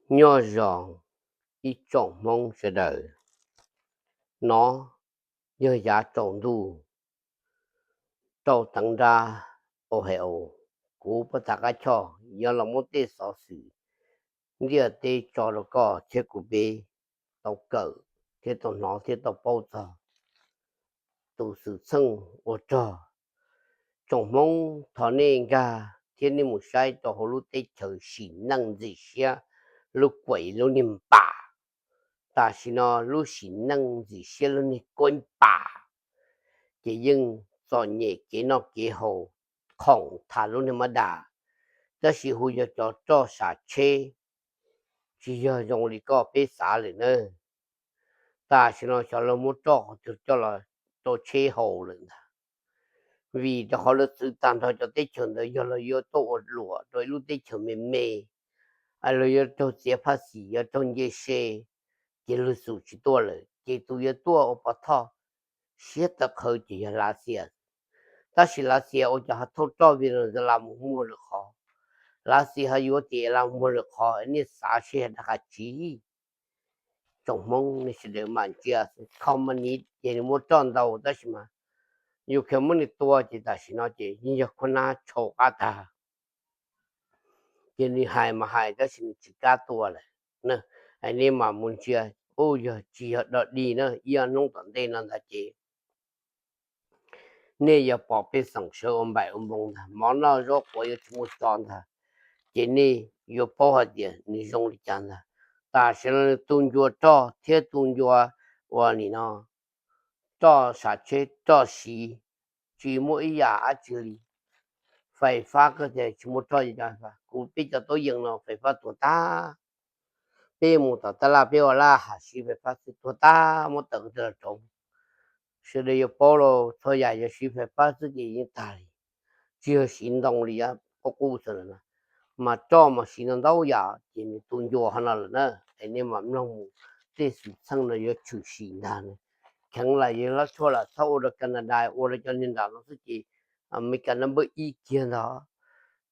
Nyob zoo ib tsoom Hmoob sawv daws, no yog yav tsaus ntuj rau teev nrab Ohio, kuv Paj Thaj Qab Choj yuav los muab tej xov xwm ntiaj teb tso rau koj thiab kuv peb tau kawm thiab tau hnov thiab tau paub txog tus xwm txheej ua rog. Tsoom Hmoob, thov nej nkag thiab nej mus saib rau hauv lub teb chaws sim neej ntxim siab lub kuam lub niag npam. Tam sim no lub sim neej ntxim siab lub niag kuab npam ces yeej txom nyem kev noj kev haus, khoom tham lub niag mab das, tab sis hu yog cov roj sam tsheb, tsis yog zoo li koj peb xav lawm na. Tam sim no xyov lawv muab roj qhov twg coj los rau tsheb haus lawm ntag. Vim rau qhov lawv txwv tag nrho cov teb chaws ntawd yog lawv yuav tuaj ua luam rau ib lub teb chaws me me, los yuav raug txiav phaj xim, yuav raug nce se, ces lwg xum tsis tuaj lawm, ces tus yuav tuaj ua pov thoj siab tawv qhawv ces yog Lav Xias. Tab sis Lav Xias ua cas ho thauj roj Venezuela mus muag lwm qhov? Lav Xias ho yuav tias Iran mus muag lwm qhov, nej xav seb yog dab qas tsi? Tsoom Hmoob nej sawv daws mam ntsia, kho mas niv ces nws muab roj ntau tab sis mas yus khiav muab nws tua ces tam sim no ces yeej yog khuab nab tshau qab tag. Ces nws hais mas hais tab sis nws tsis kam tua lawm. Nej mam mus ntsia, u yog tsis yog dog dig na, ib ob hnub tom ntej no ntag ces nej yuav pom pej xeem sawv ua npaim ua npoos ntag, mov noj zaub quav yuav tsis muaj tso ntag. Ces nej yuav paub hais tias nws zoo li cas ntag. Tam sim no nws tu ncua roj thiab tu ncua ua nim no roj sam tsheb roj siv, tsis muaj ib yam dab tsi li. Fais fab koj tias tsis muaj roj, kuv peb cov taub yees no fais fab tuag tag. Peb mus tom tab laj peb ua laj ham siv fais fab xwb tuag tag, muab tawm kiag los rauv. Sawv daws yuav paub los txhua yam yog siv fais fab xwb ces yeej tag li, tsis yog siv ntoo li qub qub xwb lawm na. Mas roj mas siv ntau ntau yam ces nws tu ncua qhov no lawm na. Es nej mam mloog mus, tej xwm txheej no yuav tshwm sim ntag. Kheev lam yog lab tshuaj lam txhob ua rau Canada, ua rau cov niag nram no xwb ces Amelikas no npawb ib kiag ntag.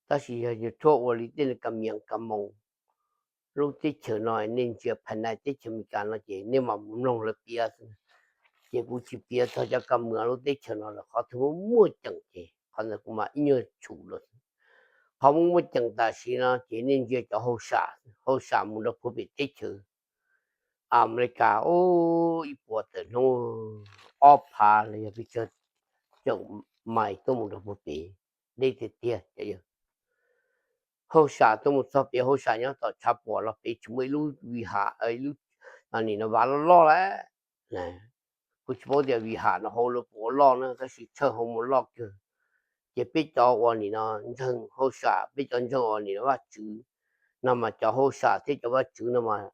Tab sis yog yus tshuaj ua li tej niag ka mias ka moos lub teb chaws no, nej ntsia phais nais teb chaws Amelikas no ces nej mam mus mloog lawv piav xwb. Ces kuv tsis piav txog cov ka mias lub teb chaws no lawm, qhov twg muaj muaj ceem ces qhov ntawd kuv mam ib nyuag tshum los xwb. Qhov muaj muaj ceem tam sim no ces nej ntsia cov hauj sam, hauj sam mus rau puag pem teb chaws Amelikas, ib puas tawm hnub ob phav los yog pes tsawg tawm mais tuaj mus rau puag pem, deb tiag tiag. Hauj sam tuaj mus txog pem, hauj sam nyob tom tshav puam los pem tsis muaj ib lub vim ham, ib lub nim no vav loj loj lawm. Kuv tsis paub tias vim ham no hauv lawv puas ua loj na, tab sis tshawj hauv mus loj kawg. Ces peb cov uas nim no ntseeg hauj sam, peb cov ntseeg uas nim no Vajtswv no mas cov hauj sam thiab cov Vajtswv no mas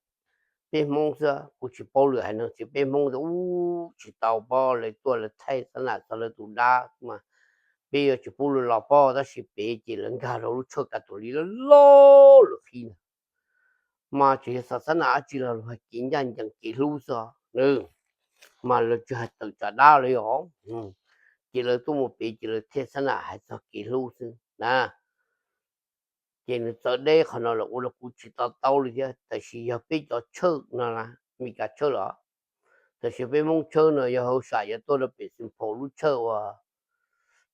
peb Hmoob xwb, kuv tsis paub lwm haiv neeg, tsis peb Hmoob xwb. Ub, tsis tau pob, lawv tuaj lawv thaij xab nam txog lawv tus dab mas peb yuav tsis pub lawv los pob, tab sis pem ces lawv nkag rau lub tshawj kav tuam li loj loj lawm qhib ntag. Mas tseem yog xav xab nam dab tsi los luag hais kev ncaj ncees kev hlub xwb os. Mas lawv tsis hais tawm tsam dab li os. Ces lawv tuaj mus pem ces lawv thiaj xab nam hais txog kev hlub xwb na. Ces nws txawv deb qhov no lawm ua rau kuv tsis to taub li thiab. Tab sis yog peb cov tshawj no na, Meskas tshawj los, tab sis peb Hmoob tshawj no yog hauj sam yuav tuaj rau pem Xeev Phaum lub tshawj uas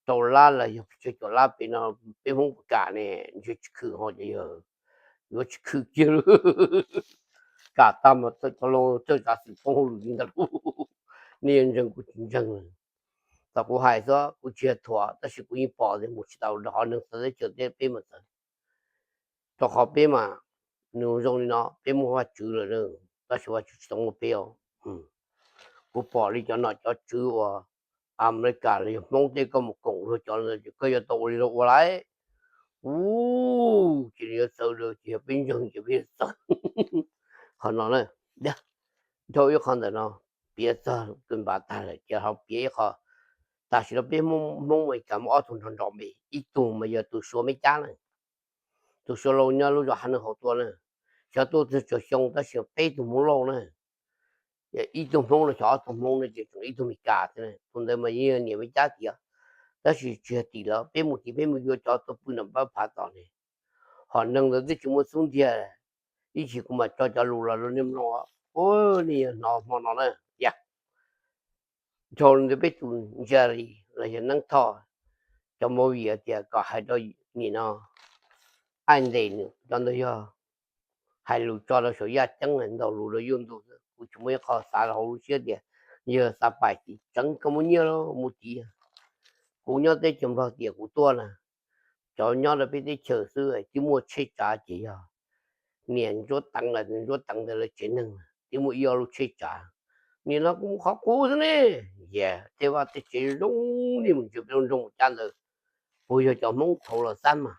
rau lab los yog pes tsawg caum lab pem no, peb Hmoob puas kam ne? Ntshe tsis khwm ho ces yog yuav tsis khwm kiag li. Kam tag mas txawj cov laus txawj tsav xwm poob hauj lwm li ntawd lauj. Nej yuav ntseeg kuv tsis ntseeg. Thaum kuv hais xwb kuv tsis yog thuam, tab sis kuv yeej pom tias mus tsis tau rau qhov neeg txawv teb chaws thiab peb mas txawv. Rau qhov peb mas nws zoo li no, peb muaj Vajtswv lawm, tab sis Vajtswv tsis tau muaj peb os. Kuv pom li cov nom cov tswv uas Amelikas los yog Hmoob tej, koj mus koom luag cov ntawd ces koj yuav tau ua li luag ua lawm. Ub, ces nws yuav txawv lawm, ces yog peb ntseeg ces peb yuav txawv. Qhov no na, dhau ib qho ntawm no, piav txog tus npav tag lawm ces ho piav ib qho. Tam sim no peb Hmoob Amelikas muaj ob tug nrog nrog npe, ib tug mas yog tus Suav Meb Cab na, tus Suav Lauj nyob lub zos Hav Neeg Hauv tuaj na, xyov tuaj txog tsawg xyoo tab sis peb tug Hmoob Lauj na. Ib tug Hmoob no xyov ob tug Hmoob no ces tseem ib tug Meskas thiab, tus ntawd mas yeej niam Meb Cab tiag, tab sis tsis yog tim lawv, peb mus tim peb mus yuav cov tuaj pw nram pab phav tom ne. Hom neeg ntawd twb tsis muaj xub ntiag, Ib chim kuv mam tso cov lus los rau nej mloog, ua nej yuav hnov hmo no na. Yog dhau li ntawd peb tus Jerry los yog Neeb Thoj, cov movie tias kom hais rau nim no Aib Ntes nws cov ntawd yog hais lus tso rau saum yaj ceeb, ntaus lus rau yuj ntug. Kuv tsis muaj ib qho xav hauv lub siab tias yog xav pais tim tseev koj muaj nyiaj los mus tim. Kuv nyob teb chaws Nplog tias kuv tuaj na, cov nyob rau peb teb chaws xwb twb muaj tsheb tsav ces yog niam Ntsuab Teev los Ntsuab Teev ntawd lawv tsev neeg twb muaj ib ob lub tsheb tsav. Nim no kuv mus qhov qub xwb ne, yog tej vaj tej tsev zoo li mus ntsia peb lub nroog mus cab ntawd, puas yog cov Hmoob thaum los xab mas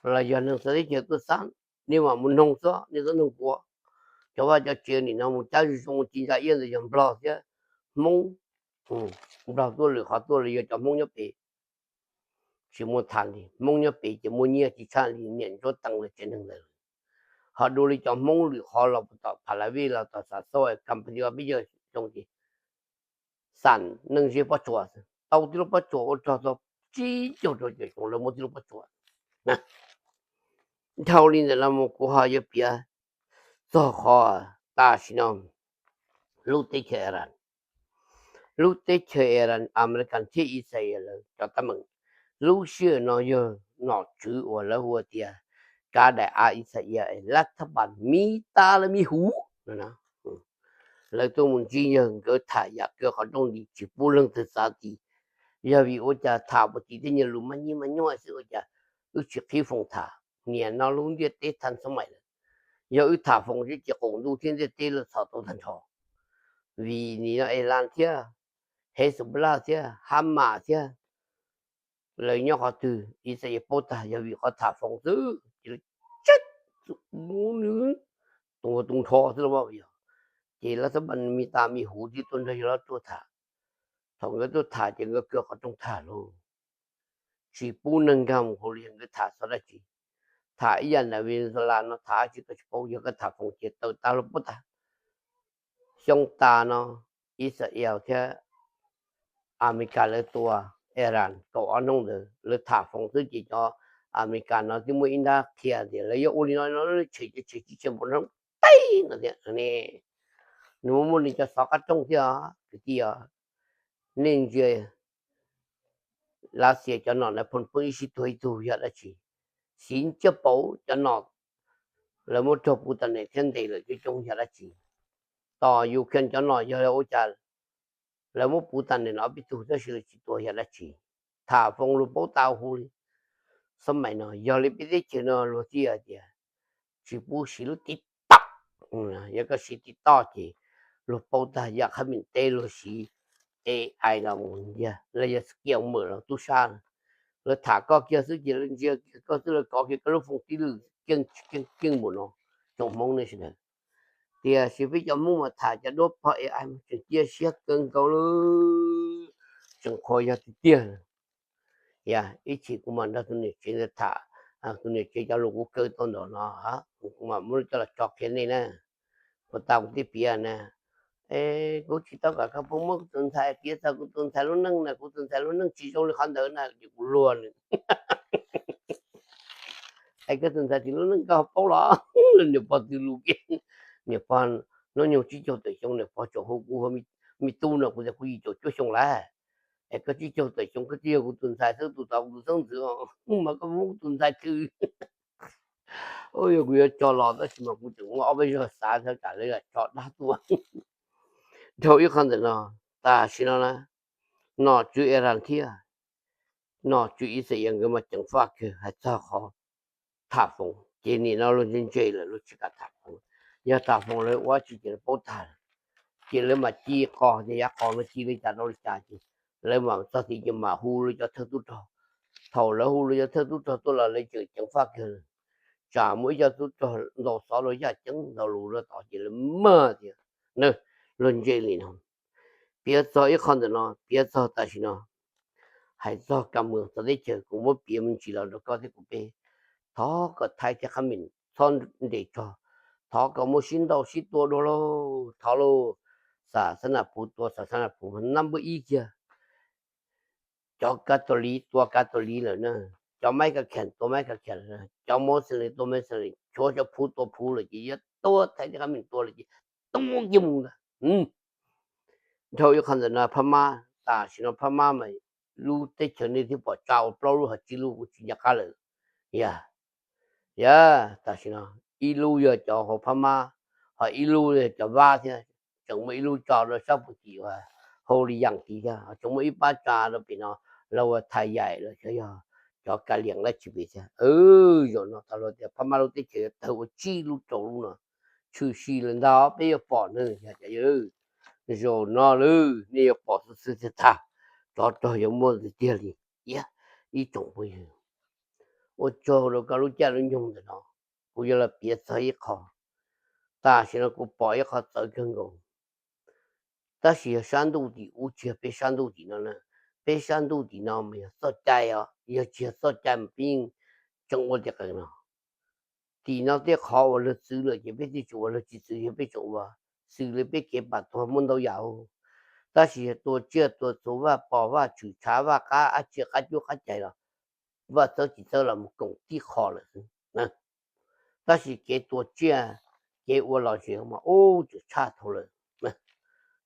los yog neeg txawv teb chaws tuaj xab? Nej mam mus noog xwb, nej txhob noog kuv. Cov vaj cov tsev nim no mus cab zoo ci ntsa iab ntawd yog Nplog thiab Hmoob. Nplog tuaj lwm qhov tuaj los yog cov Hmoob nyob pem. Tsis muaj tham li, Hmoob nyob pem ces muaj nyiaj tsis tshaj li niam Ntsuab Teev lawv tsev neeg ntawd. Ho dua li cov Hmoob lwm qhov los puas tom Pha La Vij los tom Xa Xoj Kam Pha Li peb yawg zoo ces xam neej zeb pob tsuas, tau tib lub pob tsuas ua rog tau tsib caug rau caum xyoo lawv muab tib lub pob tsuas. Dhau li ntawm no mus kuv ho yuav piav txog qhov tam sim no lub teb chaws Iran, lub teb chaws Iran, Amelikas thiab Israel lawv cov teeb meem. Lub sij hawm no yog nom tswv uas lawv hu tias kav daim av Israel es lab thab pas mi tas lawv me huv no, lawv tuaj mus ntsib yawg nkawd tham yam kawg qhov rooj li tsis pub leej twg xav tim. Yog vim ua cas tham puas tim tej nyuag lus mas nyiaj mas nyuaj xwb ua cas wb tsis qhib foos tham? Nim no lub ntiaj teb thaj xab mais lawm, yog wb tham foos ces qaum ntuj thiab ntiaj teb lawv txhom tau tag nrho. Vim nim no Iran thiab Hezbollah thiab Hamas thiab lawv nyob qhov twg Israel paub tag, yog vim qhov tham foos xwb ces lawv tsab tus nrho xwb los yog. Ces lab thab pas mi tas me huv thiab tuaj nrog yawg hlob tuaj tham. Thaum nkawd tuaj tham ces nkawd kaw qhov rooj tham lauj, tsis pub neeg nkag mus hauv li, nkawd tham txog dab tsi. Tham ib yam ntawm Venezuela no tham dab tsi koj tsis paub, yog koj tham foos ces tawm tas luag paub tag. Xyoo tas no Israel thiab Amelikas lawv tua Iran kaum ob hnub ntawd lawv tham foos xwb ces cov Amelikas no twb muaj ib nrab qhia tias lawv yuav ua li no no, tshem ces tshem, tsis tshem npaum no teb no tias ne. Nws muaj muaj li cov xov qab rooj thiab kwv tij os. Nej ntsia Lav Xias cov nom na pheej pheej ib sij tuag ib tug yog dab tsi? Xiv Nciab Pauv cov nom lawv muab raug puv tas nes thiab ntes lawm coob coob yog dab tsi? Tos Ukraine cov nom yog ua cas lawv muab puv tas nes no ob peb tug tab sis lawv tsis tua yog dab tsi? Tham foos luag paub tau hu li. Xab mais no yog li peb teb chaws no luag thiaj hais tias tsis pub siv lub TikTok. Yog koj siv TikTok ces luag paub tag, yam qhab meem teb luag siv AI los mus ntag, los yog scammer los tub sab, lawv tham koj kiag xwb ces lawv ntsia kiag koj xwb, lawv kov kiag koj lub foos tib lwm keej keej npaum no. Tsoom Hmoob nej sawv daws, tiam sis peb cov Hmoob mas tham cov duab pog AI mas tseem cia siab kawg nkaus li, tseem qhuas yog tiag tiag. Yog ib chim kuv mam nrog tus niam tsev ntawd tham, tus niam tsev cov lus kuv kaw tau ntawm no, kuv mam muab coj los tso qhia nej na. Puas tas kuv twb piav na, es kuv tsis tau kom koj pheej muab kuv tus ntxhais piav txog kuv tus ntxhais lub neej na, kuv tus ntxhais lub neej tsis zoo li qhov ntawd na, ces kuv luag nws. Es koj tus ntxhais txiv lub neej koj paub los? Niam pog twg lus kiag, niam pog hnub nyoog tsib caug tawm xyoo, niam pog tseem hu kuv ua me tub no, kuv tias kuv yim caum cuaj xyoo lawm. Es koj tsib caug tawm xyoo koj twb yog kuv tus ntxhais xwb, tus tod kuv tus xeeb ntxwv os, mas koj muab kuv tus ntxhais twg? Yog kuv yuav tso los tab sis mas kuv tseem muaj ob peb zaug xav txog tsam lawv lam tso dab tuaj. Dhau ib qho ntawm no, tam sim no na, nom tswv Iran thiab nom tswv Israel nkawd mas ceev faj kawg hais txog qhov tham foos, ces nim no luag ntse ntse lawm luag tsis kam tham foos. Yog tham foos lawv ua tsi ces lawv paub tag lawm, ces lawv mam ci qos, ces yav qos mas ci li cas rau li cas ces lawv mam txog tid ces mam hu lawv cov thawj tub rog. Thaum lawv hu lawv cov thawj tub rog tuaj los lawv tseem ceev faj kawg. Tsam muaj ib co tub rog ntaus xov rau yaj ceeb ntaus lus rau tod ces lawv mag tias, na, luag ntse li no. Piav txog ib qho ntawm no, piav txog tam sim no, hais txog kas moos txawv teb chaws, kuv muab piav me ntsis los rau koj thiab kuv peb. Thov kom thaij thiab qhab meem txhob nres tsog, thov kom muaj sib ntaus sib tua dua lauj, thov lauj. Xa xab nas puv tua xa xab nas puv, nab npawb ib kiag. Cov kav tos liv tua kav tos liv lawm na, cov maib kav khees tua maib kav khees lawm na, cov Muslim tua Muslim, cov Suav tua Suav lawm ces yuav tua Thaib thiab Khab Mim tua lawm ces tua kiag mus ntag. Dhau ib qho ntawm no Phab Mab, tam sim no Phab Mab mas lub teb chaws nej twb pom tsa ua plaub lub ho tsib lub kuj tsis nco qab lawm. Yog, yog tam sim no ib lub yog cov hauv Phab Mab, ho ib lub yog cov Vab thiab, tseem muaj ib lub tso rau sab puag tim uas Hau Li Yas tid thiab, tseem muaj ib pab tsa rau pem no los ua Thaj Yaim los xyov yog cov Ka Lias dab tsi pem thiab. Zaum no tau los tias Phab Mab lub teb chaws yuav tawg ua tsib lub rau lub no, tshwm sim lawm ntag peb yuav pom na. Yog cov yawg, zaum no lawm nej yuav pom xwb xwb thiaj tag. Tsov rog yuav muaj tiag tiag li. Iab, ib tsoom phooj ywg, ua tsaug rau koj lub caij lub nyoog ntawm no, kuv yuav los piav txog ib qho. Tam sim no kuv pom ib qho txawv kawg nkaus, tab sis yog sab ntuj tim ub tsis yog peb sab ntuj tim no na. Peb sab ntuj tim no mas yog txoj cai os, yog tsis yog txoj cai mas peb yeej tseem ua tias qees no. Tim no tej qhov uas luag txwv lawm ces peb thiaj tseem ua, luag tsis txwv ces peb tseem ua, xws li peb kev pam tuag muaj ntau yam. Tab sis yog tua tsiaj tua txhu, Vaj Pos, Vaj Tshwm Tshav, Vaj Qab, ab tsiaj qab cuab qab cais los Vaj Txawb tsis txawb los mus koom tib qho lawm xwb. Tab sis kev tua tsiaj, kev ua lom zem mas ub tseem tshaj dhau lawm.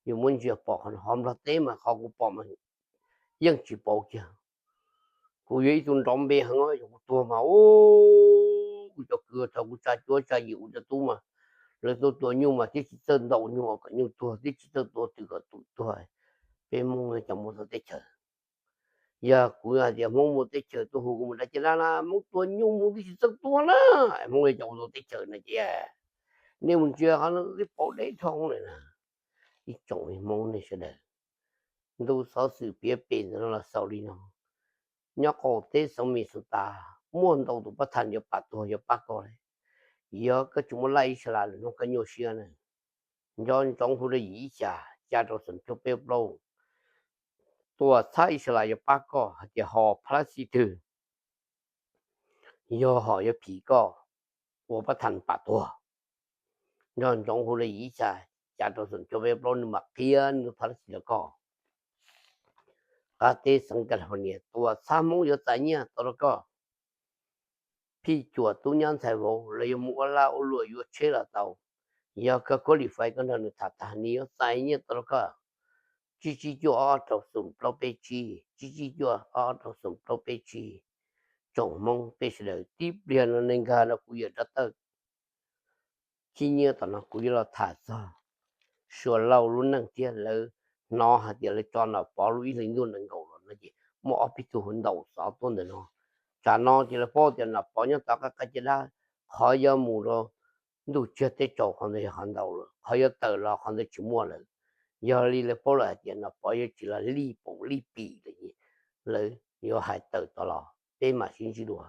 Yus muab ntsia pom qhov no, ho Nplog teb mas qhov kuv pom mas yeej tsis pauv kiag. Kuv yog ib tug nrov npe heev, yog kuv tuag mas ub, kuv cov kwv thaum kuv tsa cuab tsa yim kuv cov tub mas lawv tuaj tua nyuj mas twb tsis txawj ntaus nyuj kom nyuj tuag, twb tsis txawj tua twm kom twm tuag. Peb Hmoob cov muaj txhua teb chaws, yog kuv hais tias Hmoob muaj teb chaws tuaj hu kuv mus da caj dab na, Hmoob tua nyuj Hmoob twb tsis txawj tua na. Hmoob cov ua tau teb chaws no ces nej mus ntsia qhov no twb pauv deb dhau lawm na. Ib tsoom Hmoob nej sawv daws, ntu xov xwm piav pem ntawm no los xaus li no. Nyob qaum teb xeev Minnesota muaj ntau tus pab thas yuav pam tuag yuav pab koj li. Yog koj tsis muaj laj Israel lwm hnub koj nyuaj siab na. Nco ntsoov hu rau yim ib xya, xya rau xoom cuaj peb plaub, tua txhab Israel yuav pab koj hais tias ho Palestine twg yog ho yuav phim koj ua pab thas pam tuag. Nco ntsoov hu rau yim ib xya, xya rau xoom cuaj peb plaub nws mam qhia nws Palestine rau koj. Qab teb xeev California tua txhab Hmoob yuav txais nyiaj tau rau koj. Phij Cuam tub nyab ntxhais vauv los yuav mus ua laj ua luam yuav tsheb los tau. Yog koj qualify koj nrog nws tham tag nws yuav txais nyiaj tau rau koj. Tsib tsib cuaj ob rau xoom plaub peb tsib, tsib tsib cuaj ob rau xoom plaub peb tsib. Tsoom Hmoob peb sawv daws tib pliag no nees nkag no kuv yawm rab tawj khib nyiab tom no kuv yuav los tham txog Suav Lauj lub neej thiab. Lawv hnov hais tias lawv tso Nom Pov lub ib hlis ntuj nees nkaum los no ces muaj ob peb tug hu ntaus xov tuaj ntawm no. Tsam no ces lawv paub tias Nom Pov nyob tom qab qab caj dab, qhov yuav mus rau ntuj tsiag teb tsaus qhov ntawd yog qhov ntau lawm, qhov yuav tawm los qhov ntawd tsis muaj lawm. Yog li lawv paub lawm hais tias Nom Pov yuav tsis los lij poom lij pim lawm, lawv yuav hais tawm tod los peb mam sib ntsib dua.